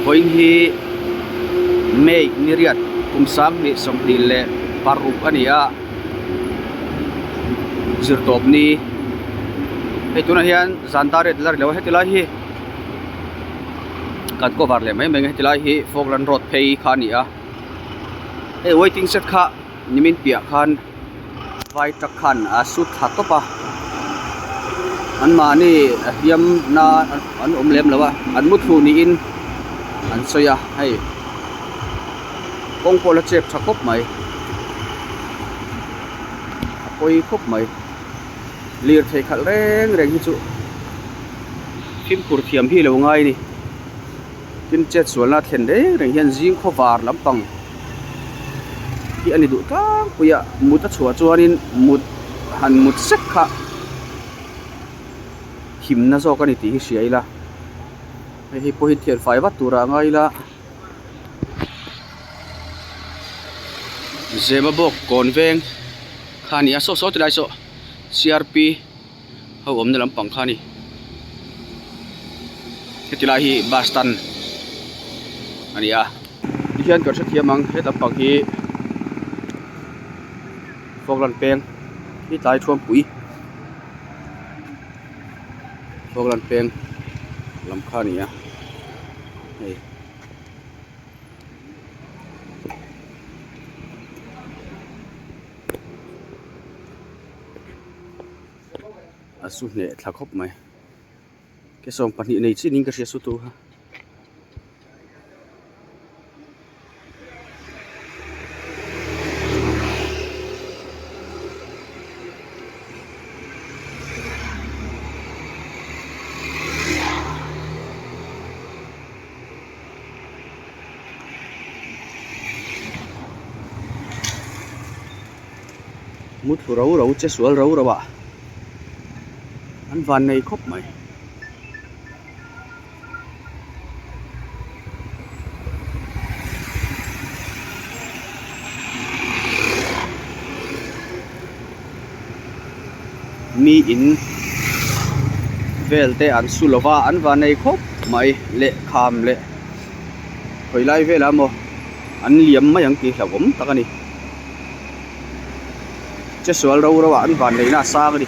Vawiin hi May ni riat kum sanghnih sawmhnih leh paruk a ni a zirtawp ni hei tunah hian zan dar riat la ri lo a heti lai hi kan cover leh mai mai ang heti lai hi Falkland road phei kha a ni a hei waiting shed kha nimin piah khan vai truck khan a sut thla tawp a anmahni a hliam na an awm lem lo a an mu thlu niin an sawi a hei kawng pawh la chep tha khawp mai a pawi khawp mai lirthei khalh reng reng hi chu fimkhur thiam hi lo ngai a ni tin chet sualna thlen reng reng hian zing khawvar lampang. hi a ni duh tlangpui a mut a chhuah chuanin mut han mut sek kha himna zawk a ni tih hi hria ila hei hi pawh hi thian fai vat turah a ngai ila zema bawk kawn veng kha a ni a saw saw ti lai saw C R P ho awmna lampang kha a ni heti lai hi bus stand a ni a tihian kan hrethiam ang he lampang hi Falkland peng hi tlai thuampui Falkland peng lam kha a ni a hei. A su hneh thla khawp mai ke 12 nei chin in ka hria su tu kha. Mutthlu ro ro che sual ro ro ah an van nei khawp mai. Mi in vel te an su lo va an van nei khawp mai lehkham leh khawi lai velah maw an liam mai ang tih hlauhawm tak a ni. Che sual ro ro ah an van neihna a sang a ni.